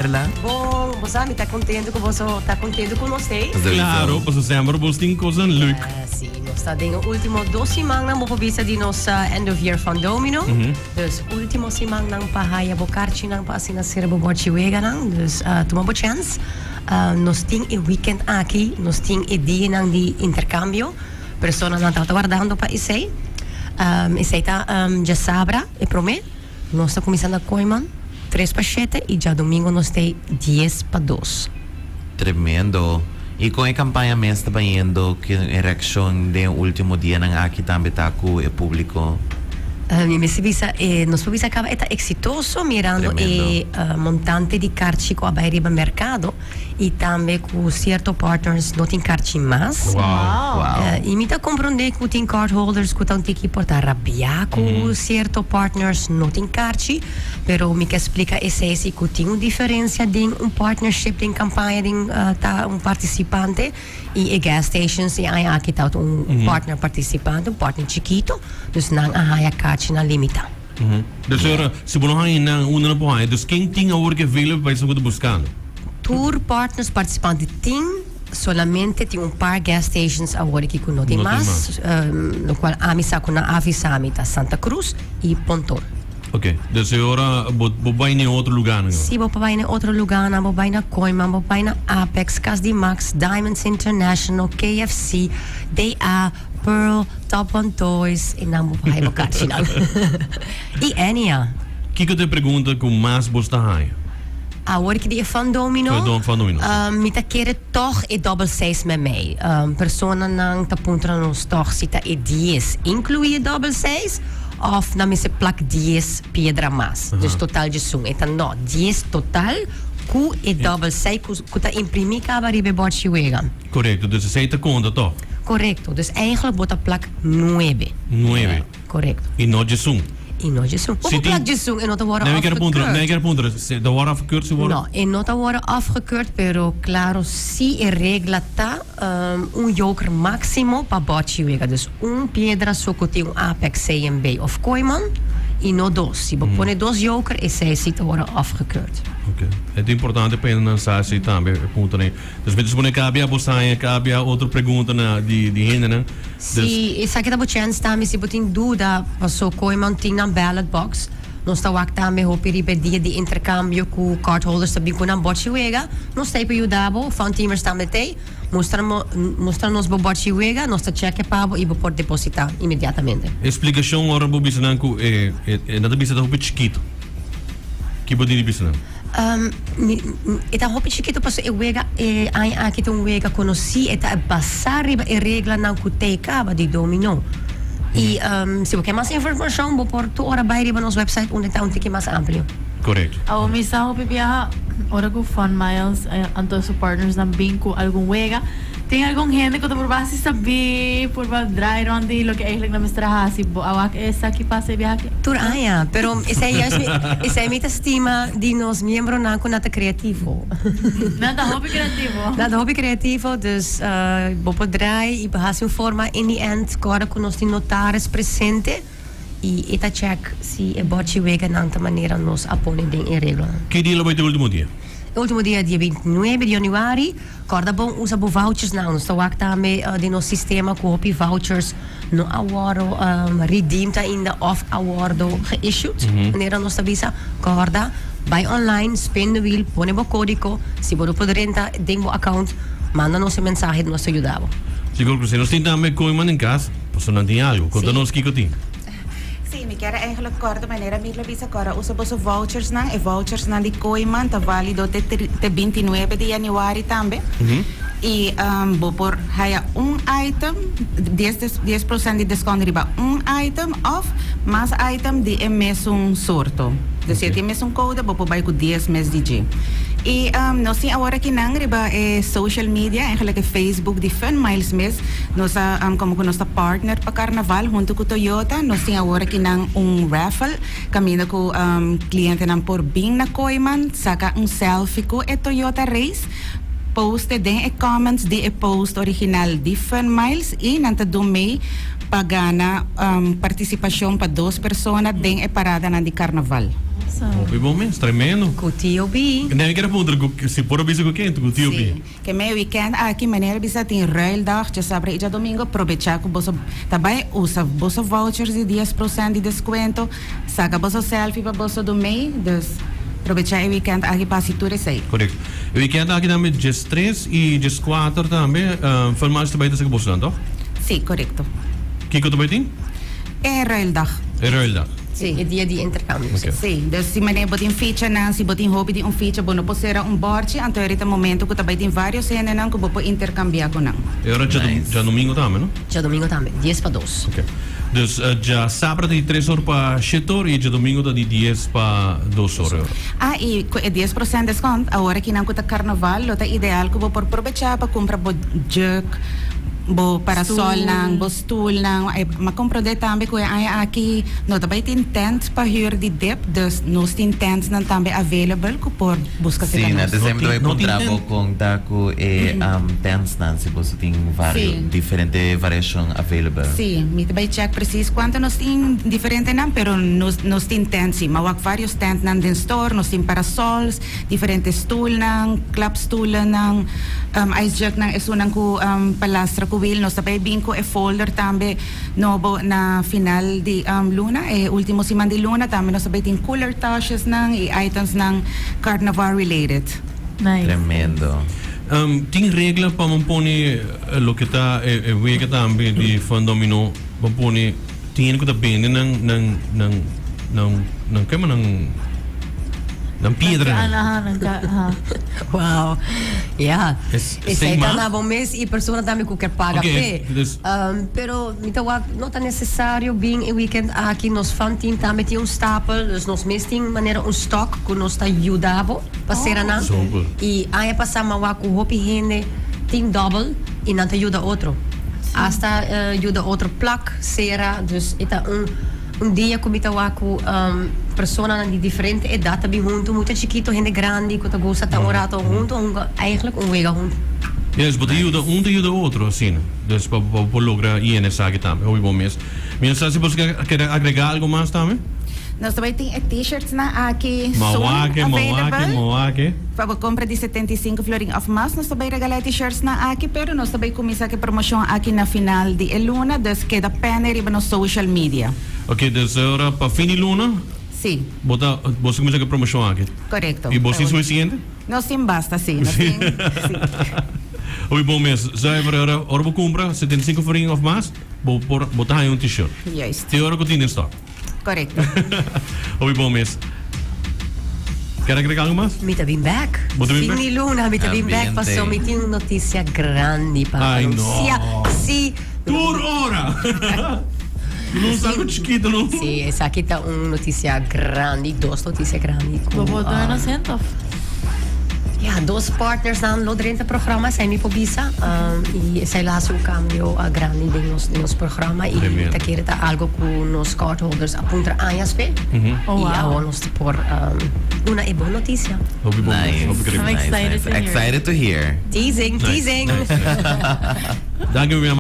Mirla. Bon, bo sa mi ta contento cu boso ta contento cu nos ei. Claro, pasobra semper bos tin cosnan leuk. Si, nos ta den e ultimo dos simannan bo por bisa di nos end of year Fun Domino. Dus ultimo simannan pa haya bo karchinan pa asina sera bo borchi weganan. Dus tuma bo chance. Nos tin e weekend aki, nos tin e dianan di intercambio. Personanan tabata wardando pa esei. Esei ta djasabra e prome. Nos ta kuminsá na Kooiman tres pa shete i djadumingu nos ta ei 1:50. Tremendo. I kon e kampaña mes ta bayendo? Ki e reakshon den e último dianan aki tambe ta ku e públiko? Mi mester bisa e nos por bisa kaba e ta eksitoso mirando e montante di karchi ku a bai riba merkado. I tambe ku sierto partners no tin karchi mas. Wow. I mi ta komprondé ku tin cardholders ku ta un tiki por ta rabiá ku sierto partners no tin karchi, pero mi ke splika esei si ku tin un diferensia den un partnership den kampaña den ta un partisipante i e gas stations e aña aki ta un partner partisipante, un partner chikito, dus nan a haya karchinan limitá. Dus ora, si bo no haña nan, unda nan por haña? Dus ken tin awor ke available pa esun ku ta buskando? Tur partners partisipante tin, solamente tin un par gas stations awor aki ku no tin mas, lokual ami sa ku nan a avisa mi ta Santa Cruz i Ponton. Ok, dus e ora bo bo bai na e otro lugánan awor? Si, bo por bai na e otro lugánan, bo bai na Kooyman, bo bai na Apex, Kas di Max, Diamonds International, KFC, DA, Pearl, Top One Toys y nan bo por haya bo karchinan. Y Enya. Kiko ta e pregunta ku mas bo sta haña? Awor ki di e Fun Domino, E don Fun Domino, si. mi ta kere tòg e dòbel seis mei mei. Personanan ta puntra nos tòg si ta e dies inkluí e dòbel seis òf nan mester plak 10 piedra mas. Dus total 11. E ta nò, 10 total ku e dòbel seis ku ta imprimí kaba riba e bòrchi wega. Korekto, dus esei ta konta tòg? Korekto, dus eigenlijk bo ta plak nuebe. Nuebe. Korekto. I no 11. I no 11. Bo por plak 11, e no ta wòrdu Nee, mi kier puntra, afgekeurd. nee, mi kier puntra, si ta wòrdu afgekeurd si wòrdu? No, e no ta wòrdu afgekeurd, pero klaro si e regla ta un joker máksimo pa bòchi wega. Dus un piedra so ku tin un Apex, CMB òf Kooiman i no dos. Si bo pone dos joker esei si ta wòrdu afgekeurd. Oké. E ta importante pa hende nan sa esei tambe, e puntonan ei. Dus mi ta supone kabia bo saña, kabia otro pregunta na di di hendenan. Dus. Si, esaki ta bo chèns tambe si bo tin duda paso Kooiman tin nan ballot box. Nos ta wak tambe hopi riba e dia di interkambio ku cardholders ta bin ku nan bòchi wega. Nos ta ei pa yuda bo, Fun Teamers tambe ta ei. Mustra mo, mustra nos bo bòchi wega, nos ta chèk'e pa bo i bo por depositá inmediatamente. E splikashon ora bo bisa nan ku e e nan ta bisa ta hopi chikitu. Ki bo tin di bisa nan? E ta hopi chikitu pasobra e wega e aña aki ta un wega konosí, e ta basá riba e reglanan ku t'ei kaba di dominó. I si bo ke mas informashon bo por tur ora bai riba nos website unda ta un tiki mas amplio. Korekto. Awor mi sa hopi biaha ora ku Fun Miles anto su partnersnan bin ku algun wega, tin algun hende ku ta purba hasi sabí, purba draai rond di loke eigenlijk nan mester a hasi. Bo a wak esaki pasa e biaha aki? Tur aña, pero esei juist mi, esei mi ta stima di nos miembronan ku nan ta kreativo. Nan ta hopi kreativo. Nan ta hopi kreativo, dus bo por draai i hasi un forma in the end kòrda ku nos tin notaris presente i e ta check si e bòchi weganan ta manera nos a pone den e reglonan. Ki dia lo bai ta e ultimo dia? E ultimo dia dia 29 di januari. Kòrda bon usa bo vouchers nan. Nos ta wak tambe den nos sistema ku hopi vouchers no a wòrdu redeemed ainda òf a wòrdu geissued, manera nos ta bisa. Kòrda bai online, spin the wheel, pone bo kódigo. Si bo no por drenta den bo account, manda nos e mensahe, nos ta yuda bo. Sigur ku si. Nos tin tambe koiman den kas, pasobra nan tin algu. Konta nos kiko tin. Sí, mi kier a eigenlijk kòrda manera Mirla bisa kòrda usa boso vouchersnan. E vouchersnan di Kooiman ta válido te te 29 di yanüari tambe. I bo por haya un item, dies 10% di deskont riba un item òf mas item di e mesun sorto. Dus si e tin mesun kode bo por bai ku 10 mes di dje. I nos tin awor akinan riba e social media, eigenlijk e Facebook di Fun Miles mes, Nos a, como cu nos ta partner pa Carnaval hunto cu Toyota, nos tin awor akinan un raffle caminda cu clientenan por bin na Kooyman, saca un selfie cu e Toyota Race, poste den e comments di e post original di Fun Miles y nan ta dun mee pa gana participacion pa dos persona den e paradanan di Carnaval. Awesome. Hopi bon mes, tremendo. Ku TOB. Nee, mi kier a puntra ku si por a bisa ku ken, ku TOB. Si. Ke me weekend aki meneer bisa tin ruildag djasabra i djadomingo probecha ku boso ta bai usa boso vouchers di 10% di descuento saka boso selfie pa boso do mei dus probecha e weekend aki pa hasi tur esei. Correcto. E weekend aki tambe djes tres i 14 tambe Fun Miles ta bai ta saka boso nan toch? Si, correcto. Kiko ta bai tin? E ruildag. E ruildag. Si. E dia di intercambio. Okay. Si, dus si meneer bo tin fichanan, si bo tin hopi di un ficha, bo no por sera un borchi, anto ta momento ku ta bai tin varios hendenan ku bo por intercambia ku nan. E ora Nice. djadomingo tambe, no? Djadomingo tambe, 1:50. Ok. Dus djasabra ta di 3 or pa 7 or i djadomingo ta di 10 pa 2 or. Ah, i ku e 10% descont, awor aki nan ku ta carnaval, lo ta ideal ku bo por probecha pa kumpra bo jug, bo parasol nan, bo stoel nan. Ma comprende tambe ku e aña aki no ta bai tin tent pa huur di dip, dus nos tin tents nan tambe available ku por busca Si, serka na nos. december No no tin puntra bo tent? con ta cu e tents nan si boso tin vario Si. diferente variacion available. Si, mi ta bai check precies cuanto nos tin diferente nan, pero nos tin tent si. Ma wak varios tent nan den store, nos tin parasols, diferente stoel nan, klapstoelen nan, ice jug nan, esunnan ku palastra ku wiel. Nos ta bai bin ku e folder tambe nobo na final di luna, e ultimo siman di luna. Tambe nos ta bai tin cooler tasjes nan i items nan carnaval related. Nice. Tremendo. Tin regla pa man pone loke ta e wega tambe di Fun Domino, pa pone tin hende ku ta bende nan nan nan nan nan kema nan nan piedra nan. Aha, nan ka, aha. Wow. Ja. Es Esei sin ta mas? na bo mes i persona tambe ku ke paga Ok, p'e. dus- Pero mi ta wak no ta necesario bin e weekend aki. Nos fun team tambe tin un stapel, dus nos mes tin manera un stock ku nos ta yuda bo pa sera nan. Super. I aña pasá mi a wak ku hopi hende tin double i nan ta yuda otro. Hasta yuda otro plak sera, dus e ta un dia ku mi ta wak ku personanan di diferente edat ta bin huntu, mucha chikito, hende grandi ku ta gusta ta un rato huntu, hunga eigenlijk un wega huntu. Yes, bo ta yuda un ta yuda otro asina. Dus pa bo por logra yena esaki tambe. Hopi bon mes. Mi no sa si bo kier agrega algo mas tambe? Nos ta bai tin e t-shirts nan aki soon Mawake, mawake, available. Mawake. Pa bo compra di 75 florin of mas, nos ta bai regala e t-shirts nan aki, pero nos ta bai cuminsa cu e promocion aki na final di e luna, dus keda pende riba nos social media. Ok, dus ora pa fin di luna, bo ta, bo ta cuminsa cu e promocion aki. Correcto. Y bo tin suficiente? Nos tin basta, si. Nos tin, si. Hopi bon mes. Zuiver, ora bo cumpra 75 florin of mas, bo por, bo ta haya un t-shirt. Juist. Te ora cu tin den stock. Correcto. Hopi bon mes. Kier agrega algo mas? Mi ta bin back. Bo ta bin Fin back? di luna mi ta bin back Ambiente. paso mi tin un noticia grandi pa Ay, no. anuncia. Si. Tur ora! No saco chiquito, no? Si, esaki ta un noticia grandi, dos noticia grandi. Bo por duna nos hint of? Ja, dos partners nan lo drenta programa, esei mi por bisa. I esei lo hasi un cambio grandi den nos programa. I Tremendo. ta kere ta algo ku nos cardholders a puntra añas pe. Oh, I wow. awor nos por duna e bon noticia. Hopi bon. Nice. Hopi I'm great. excited Nice. to hear. Excited to hear. Teasing, Nice, teasing. nice, nice. Dank u, mi.